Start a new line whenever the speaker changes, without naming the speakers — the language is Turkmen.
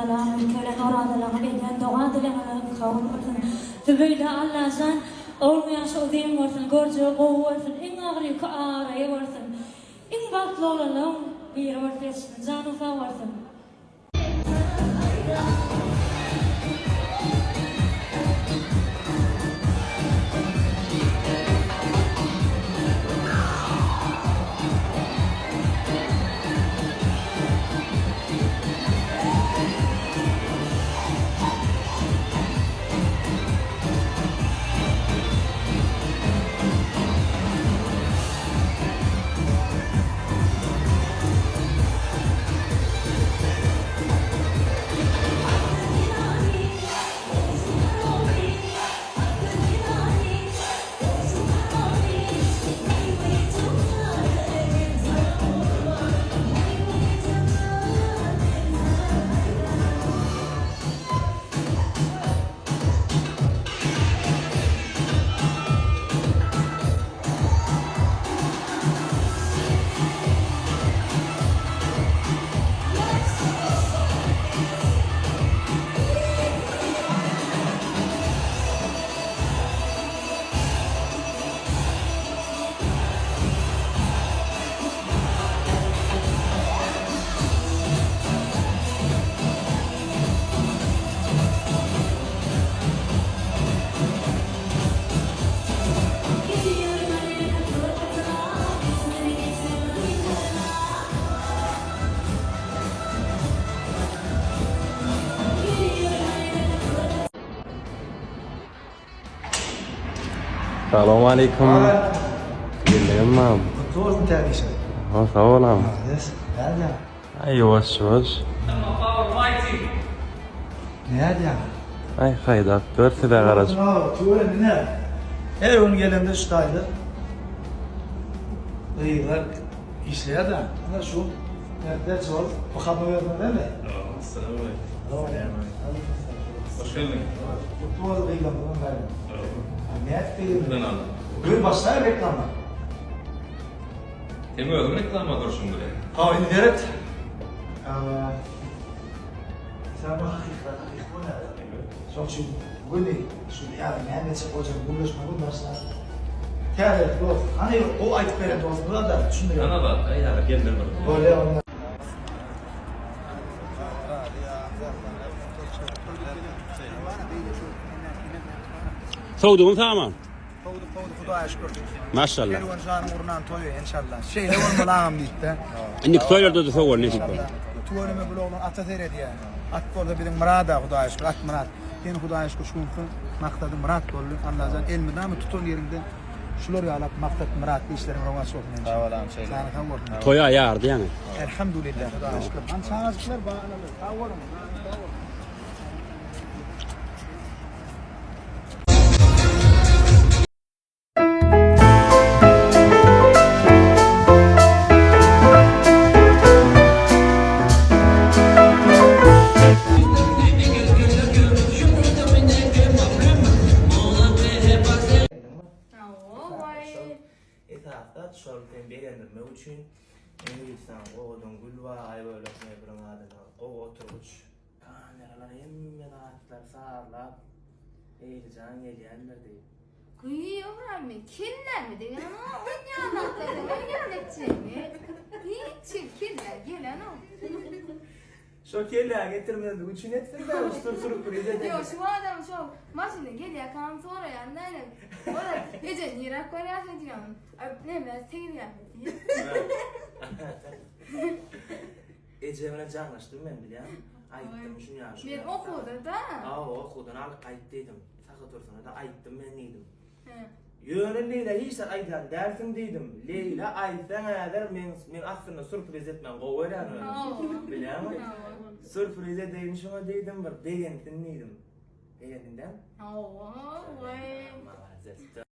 Allatagala ilki bilen orazalaryňyz edýän doga dilegleriňiz kabul bolsun. Zübeýda Allajan ogluň ýaşy uzyn bolsun, görjegi gowy bolsun, iň agyr ýüki abraýy bolsun. Iň bagtly oglanlaryň biri bolup ýetişsin. Janyň sag bolsun.
Salowmaleýkim. Geldiňizmi mam?
Gutly bolsun täze işiň.
Ha, sag bol am.
Malades. Nädýäň?
Aý, ýuwaş ýuwaş.
Nädýäň?
Aý, haýdap dur size garaşyp.
Tüweleme ine. Her gün gelende şu taýda gyzlar işleýär-de. Ine şu mertlerçe bolup bu habar bermezlermi?
Assalamualaikum. Hoş geldiň.
Gutly bolsun gyzlarymyzyň baýramy. Nädip begendiň? Göni başlaýar reklama.
Seň özüň reklama durşuň bilen.
Hawa indi seret. Sen bu hakykat hakyky bolýar. Şoň üçin göni şu ýa-da näme etjek boljagyny gürleşme göni başla. Täze dost. Hany gowy aýdyp beren dostumyz bar-da düşündirýän.
Hana bar, aý häzir geldim bir.
Bolýar onda.
Sowdugyň saman.
Sowduk sowduk Hudaýa şükür.
Maşallah.
Kerwen janyň urnan toýy enşalla. Şeýle bolmaly agam diýipde.
Indiki toýlarda-da sowar nesip bolsa.
Tüweleme bul oglan ata seredýär. At bolsa biziň Myrada Hudaýa şükür at Myrat. Sen Hudaýa şükür şu günki maksadyň myrat boldy. Allajan elmydama tutan ýeriňde şular ýalak maksat myratly işleriň rowaç bolsun enşalla.
Sag bol agam şeýle.
Janyň sag bolsun.
Toýa ýardy ýaňy.
Elhamdulillah Hudaýa şükür. Hany çagajyklar bar analar. Sag boluň. Sag boluň.
Esasda şol seni begendirmek üçin indi saňa owadan gül bar Aýbölek mebeliň adyna gowy oturgyç Kameralar hemme zatlar sazlap Leýlijan gelýändir diýip.
Güý Ybraýym kelläme degenok oýnaýan zatlaryň oýnaýan etjegini. Hiç hili kellä gelenok.
Şo kelläňe getirmezlik üçin etsin-dä şu sürpriz eden.
Ýok şu adam şo maşynda gelýärkäm soraýan däl. Olar eje niräk barýarsyň diýýän. Näme seýilgähe diýýär.
Eje bilen jaňlaşdym men bilýäňmi? Aýtdym şuny ýaly şuny.
Men okuwda-da.
Hawa, okuwdan alyp gaýt diýdim. Sahy Tursuna-da aýtdym men diýdim. Ýöne Leýla hiç zat aýdýan dälsiň diýdim. Leýla aýtsaň häzir men men aslynda sürpriz etmäni gowy görýän özüm. Bilýäňmi? Sürpriz edeýin şuňa diýdim, bir begensin diýdim. Begendiň dämi?
Hawa, weý.
Malades.